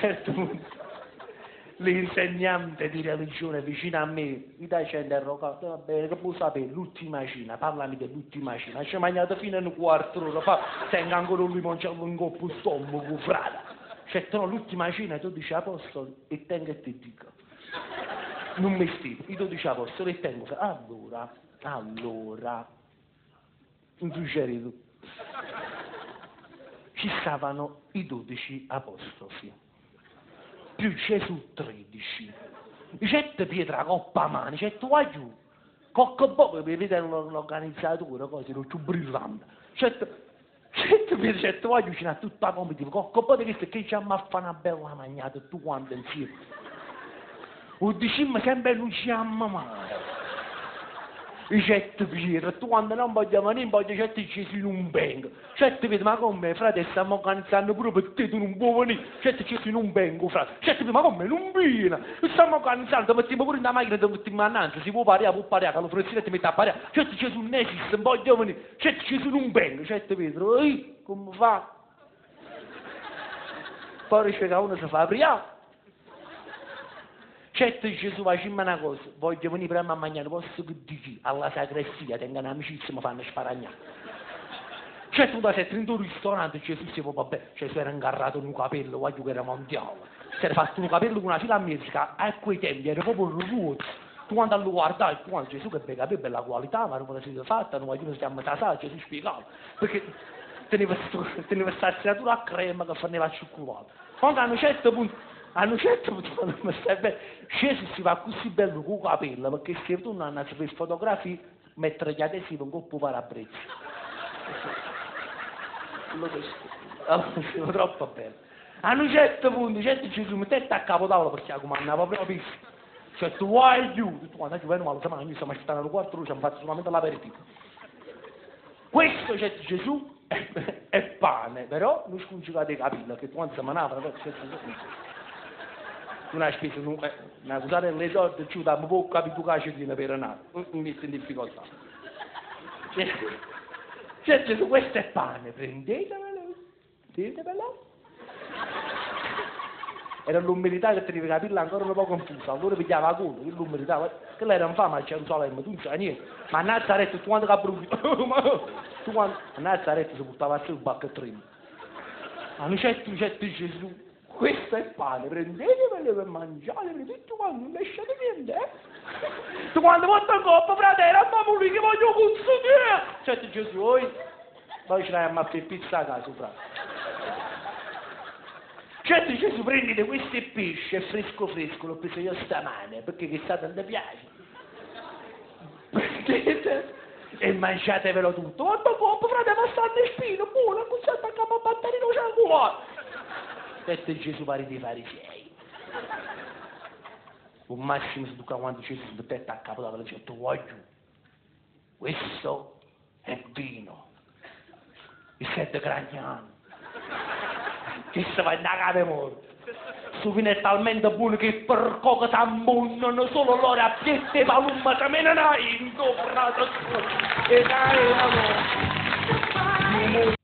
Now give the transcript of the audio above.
Certo punto l'insegnante di religione vicino a me mi dà c'è interrogato, va bene, che può sapere, l'ultima cena, parlami dell'ultima cena, ci ho mangiato fino a un quarto d'ora, fa, tengo ancora un limoncello in coppa stomaco, frate. Certo no, l'ultima cena, tu dici apostoli, e tengo e ti dico. Non mi stimo, i 12 apostoli e tengo, allora, allora, non tu c'eri tu. Ci stavano i 12 apostoli, più Gesù 13. Dicette Pietro a coppa mano, dicette qua giù, cocco poco, per vedere l'organizzatore, così, lo più brillante. Dicette, dicette Pietro, dicette qua giù, c'era tutta la comitiva, cocco poco che che ci a fare una bella mangiata, tu quanto insieme. O dicimmo sempre non ci amo mai. Dicette Pietro, tu quando non voglio venire, voglio certo Gesù non vengo. Certo Pietro, ma come, frate, stiamo organizzando pure per te, tu non puoi venire. Certo Gesù non vengo, frate. Certo Pietro, ma come, non viene? Stiamo organizzando, mettiamo pure in una macchina, ti mettiamo innanzi, si può pariare, può pariare, che lo frezzino ti mette a pariare. Certo Gesù non esiste, non voglio venire. Certo Gesù non vengo. Certo Pietro, ehi, come fa? Poi dice che uno si fa aprire. Certo Gesù facciamo una cosa, voglio venire prima a mangiare, posso che dici alla sacrestia, tengo un'amicizia, mi fanno sparagnare. Certo, tu sei in un ristorante, Gesù si fa vabbè, cioè si era ingarrato un capello, guarda che era mondiale. Si era fatto un capello con una fila musica, a quei tempi era proprio ruoto. Tu quando lo guardavi, tu quando Gesù che bei capelli, bella qualità, ma non si è fatta, non voglio si chiama Tasà, Gesù spiegava. Perché teneva questa stiratura a crema che forniva a cioccolato. Quando a un certo punto, a un certo punto, mi stai bene, Gesù si fa così bello con il capello, perché se tu non andassi per fotografie, mettere gli adesivi un coppo parabrezza. Allora, troppo bello. A un certo punto, certo Gesù mettette a capotavola perché la comandava proprio. Cioè, tu vuoi giù, tu quando ti vengo male, noi stiamo aspettando il quarto, ci hanno fatto solamente l'aperitivo. Questo, certo Gesù, è pane, però non scongiurate i capelli, che tu quando si manava, una spesa, una cosa delle soldi, ci dà poco capito che ci tiene per nato, mi mette in difficoltà. Cioè, Gesù, questo è pane, prendetevelo, prendetevelo. Era l'umiltà che teneva i capelli ancora un po' confusa, allora pigliava la coda, l'umiltà, quella era infame a Gerusalemme, tu non sai niente. Ma a Nazareth, tu quando che ha tu quando, a Nazareth si portava a sé un bacchettino. A un certo, certo Gesù, questo è pane, prendetevelo per mangiare, tutto quanto, non lasciate niente, eh? Tu quando porta in coppa, fratello, mamma mia, che voglio consumare! Certo Gesù, oi, poi ce l'hai a fare pizza a casa, frate. Certo Gesù, prendete questo pesce, è fresco fresco, l'ho preso io stamane, perché chissà tanto piace. Prendete e mangiatevelo tutto. Guarda coppa, frate, ma stanno in spino, buono, così attacchiamo a batterino c'è Detto Gesù pare dei farisei. Un massimo si tocca quando Gesù si mettette a capo tavola, dice, tu voglio, questo è vino, il sette gragnano. Questo va in capo morto. Questo vino è talmente buono che per poco s'ammunnano solo loro a piette e palumma, se me ne dai, in e dai, amore.